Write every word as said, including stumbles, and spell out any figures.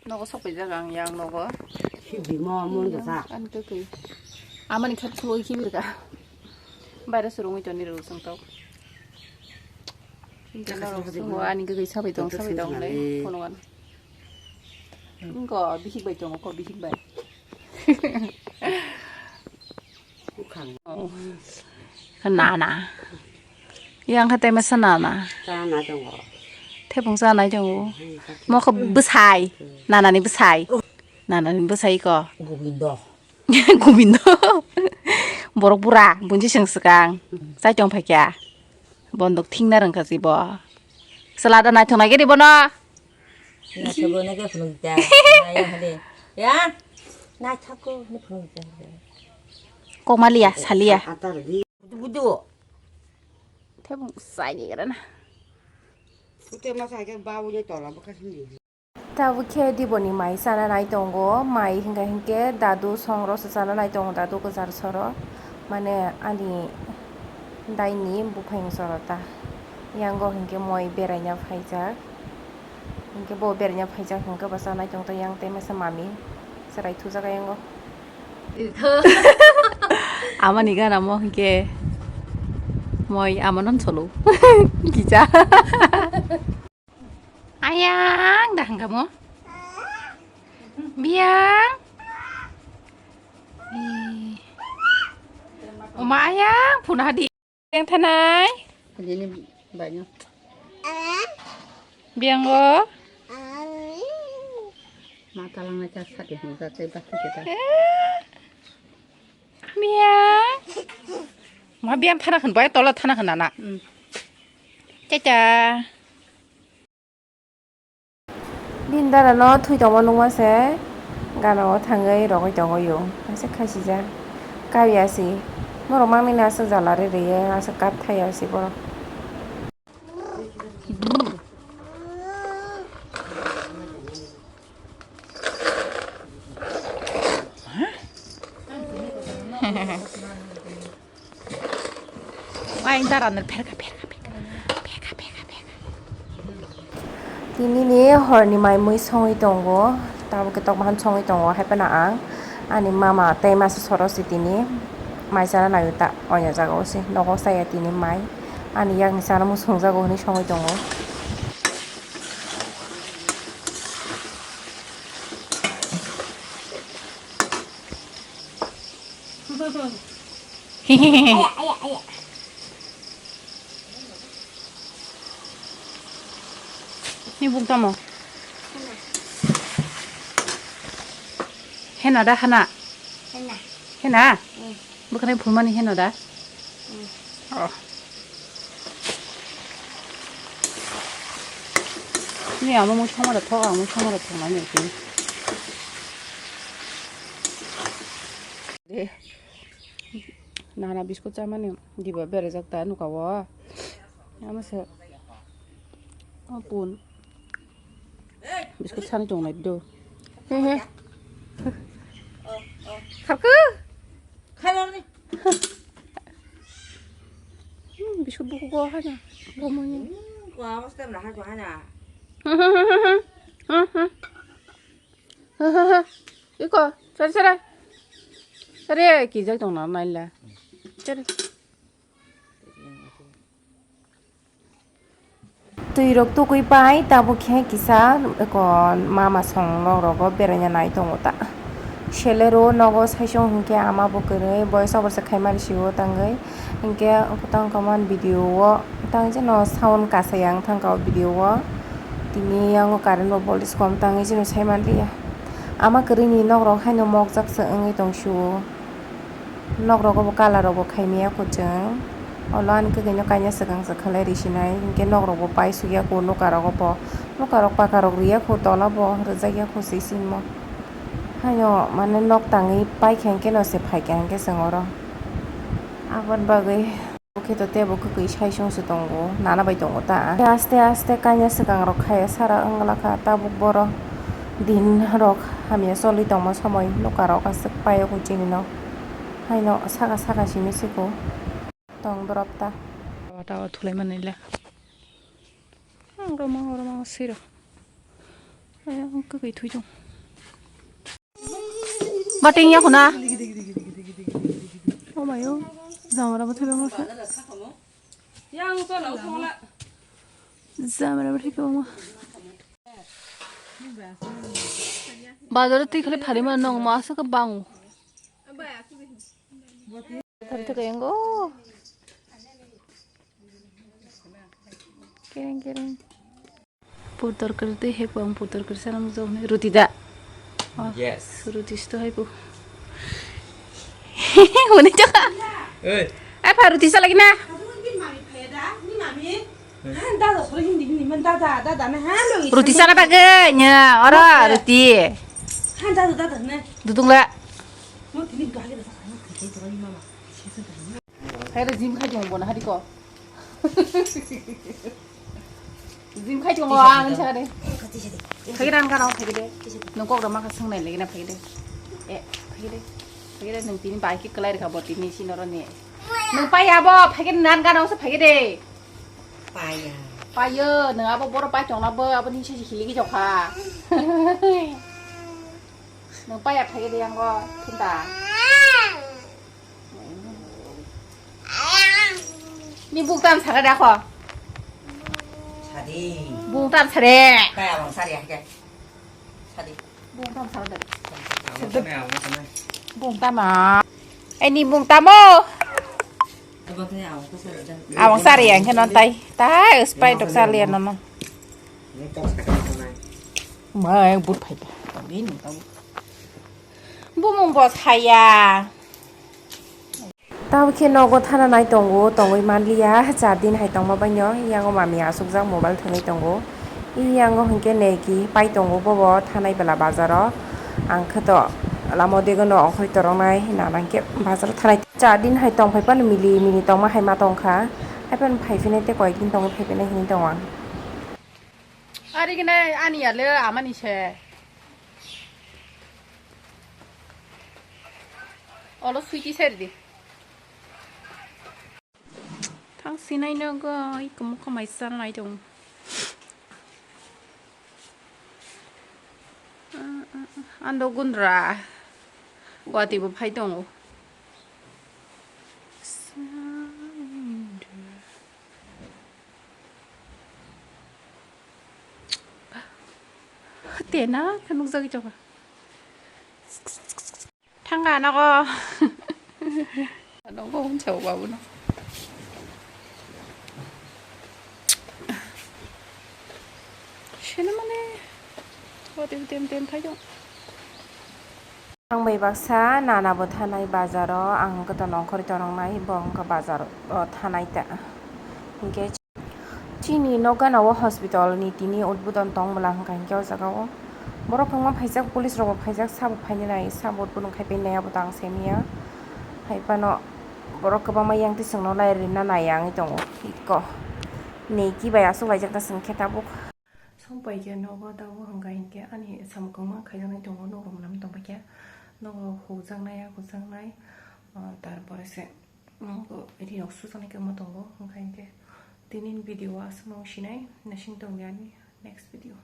Nogo sok paijak ang yang nogo. Bimo mon da sa. Ani kwtwi. Amani khat suwai khibirka. Baira surungwi toni rw song tok. Ani kwtwi sabai tong, sabai tong le. Kono wan. Ko bihik bai tongo, ko bihik bai. Nana. Yang kha tei masa nana. Chana tongo. Thepung chanai tongo. Mo khe bwsai. Nanani bwsai. Nanani bwsai ko. Gobindo. Gobindo. Borok bura bunji seng swkang. Chai tong phaikya. Bondok thingna rwngkha si bo. Salada naithok nai gedi bono. Naithok nai khe phunukjak. Ya hade. Ya. Naithok ko ni phunukjak. Kokmaliya, saliya. Atar di. Budu, budu. Thebung saini gara na. Ute masa ke bawo ye tola baka sini. Tabuk khe diboni mai chana nai tongo, mai hinkha hinkhe dadu songrokse chana nai tongo, dadu kwchar soro, mane ani daini buphang soro ta, yango hinkhe moi beraina phaijak, hinkhe bo beraina phaijak hinkhe bo chanai tongtong yang tei masa mami chwrai thujak yango. Amani gana mo hinkhe moi amano solo kisa. Ayang dah hingga mo? Biang. Ih. Oma ayang pun hadi. Biang thanai. Ini banyak. Biang go. Mata lang na cak sakit muka saya pasti kita. Biang. Ma biang thana khan bai tola thana khan nana. Hmm. Cha cha. Bini dara no thui tongma nukma se gana o thangwi rogwi tongo yo. Kaisa khasijak kari asi. Borok mangni no aswk jala ri riye aswk kap thai asi borok. Wain dara nir pherka pherka pherka pherka pherka pherka. Tini ni hor ni mai mui songwi tongo, tabuk khe tok bahan songwi tongo, hai phano ang ani mama tei masa soro si tini mai chana nai ta oino jaga o si nogo chaya tini mai ani yak ni chana mung songjago hinui songwi tongo. Ni bung tamo? Hena da hana? Hena. Hena? Hmm. Bukanai phulmani hena da? Hmm. Oh. Ni amo mo choma da thok, amo choma da thok na ni. De. Nana biskut chamani diba berajak ta nuka o. Amo se. O pun. Biskut sani tongnai do. He he. Kharkhe. Khalor ni. Hmm, biskut buku go hanya. Bomoni. Ko awas tem raha jo hanya. Iko, sari sari. Sari kijak tong na naila. Sari. Twi rok tukui pai tabuk khe kisa eko mama song nok rogo beraina nai tongo ta. Selero nogo saisong hinkhe ama bo kwrwi boyes obo se khaimani sio tangwi hinkhe tang kaman video o tang jeno sound kasai ang thangka o video o tini yango current bo voltage kom tangwi jeno saimanliya ama kwrwini nok rok haino mokjak se wngwi tong sio. Nok rogo bo colour rok bo khaimya kuchwng. Olo ani kwkwi no kainwi swkang swkang khalai risinai hinkhe nok rok bo paisukya ku nuka rogo bo. Nuka rok paka rok riya khu tola bo rijak ya khu swi sinmo. Haino mane nok tangwi paikha hinkhe no se phaikha hinkhe chwng oro. Aboni bagwi khe to tebo kwkwi saisung se tongo nana bai tongo ta. Aste aste kainwi swkang rok khaiya sara wngla kha tabuk boro din rok hamya choli tongma somoi nuka rok aswk paio khu chini no. Haino saka saka simi siko tong dorop ta. Tawa tawa thulai manwi le. Ang roma roma siro. Kwkwi thwi chwng. Bating ya khuna. Oh my oh. Jamara bo thwi bangma kha. Jamara bo thwi bangma. Bazar twi khali phari ma nong ma aswk bang. Thari thari yang go. Kereng kereng. Putor kerti hek bang putor kerti sana muzo ne ruti da. Oh, yes. Ruti sto hai pu. Huni to ka. Oi. Ai pa ruti sa lagi na. Ruti sana bagai nya ora ruti. Dudung la. Hai re gym khai tong bona hari ko. Gym khai tong ang sa de. Khai ran ka nang khai de. Nung kok rama ka sung nai lagi na khai de. Eh khai de. Khai de nung tini bai ki kelai ka bo tini si noro ni. Nung pai abo khai de nan ka nang sa khai de. Paya. Payo, nung abo boro pai tong na bo abo ni si hili ki jokha. Nung paya khai de yang go thinta. Ni buk tam sare da kho. Sadi. Buk tam sare. Kaya bang sari ya ke. Sadi. Buk tam sare da. Buk tam a. Ai ni buk tam o. Abang sari yang ke non tai. Tai uspai dok sari ya non. Mai but phai ta. Bini tau. Bumung bo saya. Tabo khe nogo thana nai tongo, tongwi manliya, char din hai tongma baino, yango mami asukjak mobile thwngwi tongo. Yango hinkhe neki pai tongo bobo thanai bela bazaro. Ang khe to lama degono ongkhorwi toroknai hinna nangkhe bazaro thanai. Char din hai tongphai phano mili mili tongma hai ma tongkha. Hai phano phai phinai tei koi din tongwi phai phinai hinwi tongo ang. Ari gini ani ya le amani se. Olo sweetie seri di. Thang sinai no go, iko mukha mai san lai dong. Ando gundra. Guwahati bo phai tongo. Tena khe nukjagwi tongkha. Thangkha nogo. Nogo hwnsa o babuno. Sini mane. O tem tem tem phai dong. Ang bai baksa nana bo thanai bazaro, ang hwnkhe to nongkhorwi tongnai, bo hwnkhe bazaro thanai ta. Hinkhe chini nok gana o hospital ni tini udbodon tong bwla hwnkha hinkhe o jaga o borok kwbangma phaijak, police rok bo phaijak, sabo phainai, sabo udbodon khai phainai abo to ang saimanya. Hai phano borok kwbangma yang twi chwngno lai rwna nai wngwi tongo. Iko neki bai aswk laijak ta chwng khe tabuk. Song pai khe nogo tabuk hwnkha hinkhe ani samung kwbangma khaijaknai tongo, nogo mwnam tongpai khe nogo hukjaknai, hukjaknai, ah, tarpore se nogo ri rok sujaknai kwbangma tongo, hwnkha hinkhe tini ni video o aswk no sinai, naising tongdi ani next video.